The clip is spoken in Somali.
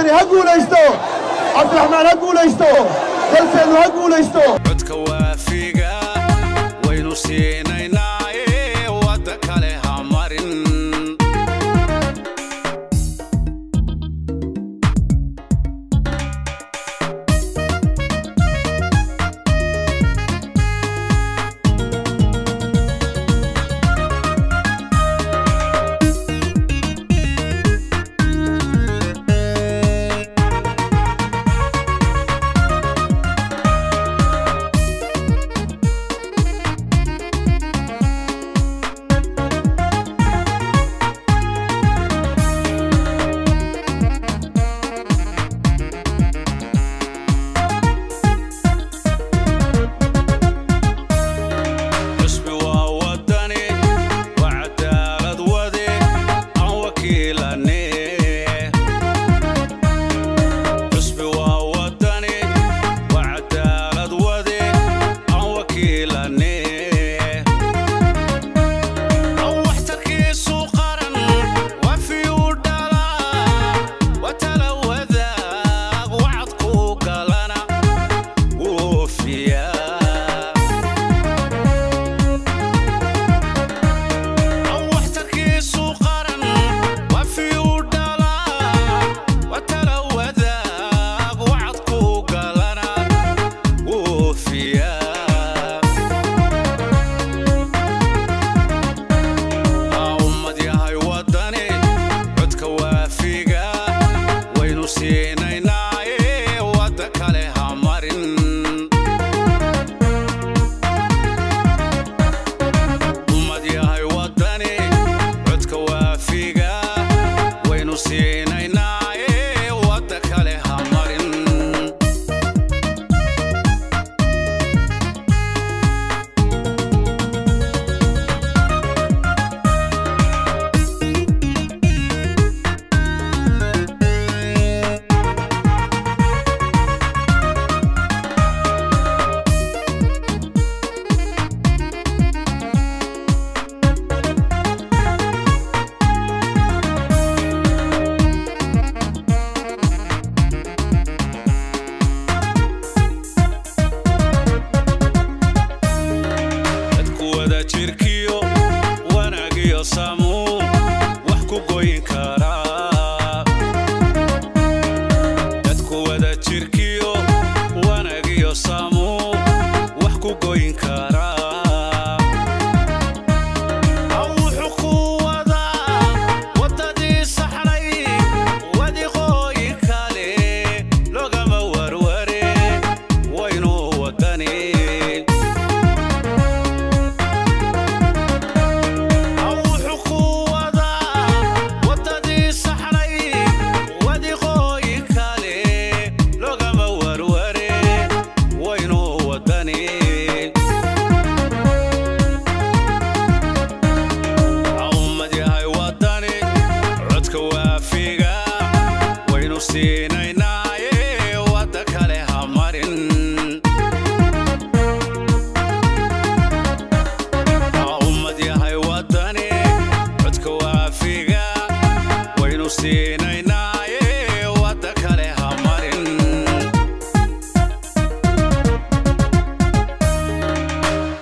Waddani ha guulaysto, Cabdiraxmaan ha guulaysto, dalkeennu ha guulaysto. Codka waafiga waynu siinaynaaye, wadda kale ha marin. Xusbi waa wadani, waa cadaalad wade, aan wakiilane. Xusbi waa wadani, waa cadaalad wade, aan wakiilane. Aan waxtarkiisu qaran wafiyuu dhalaa, waa tala wadaag, wacadku galana wuu oofiyaa. Waxtarkiisu qaran wafiyuu dhalaa, waa tala wadaag, wacadku galana wuu oofiyaa. Haa, ummad yahay wadani, codka waafiga waynu siinaynaaye, wadda kale ha marin. Ummad yahay wadani, codka waafiga waynu siinaynaaye, wadda kale ha marin. Dadku wada jirkiyo wanaagiyo samuu wax ku goyn karaa.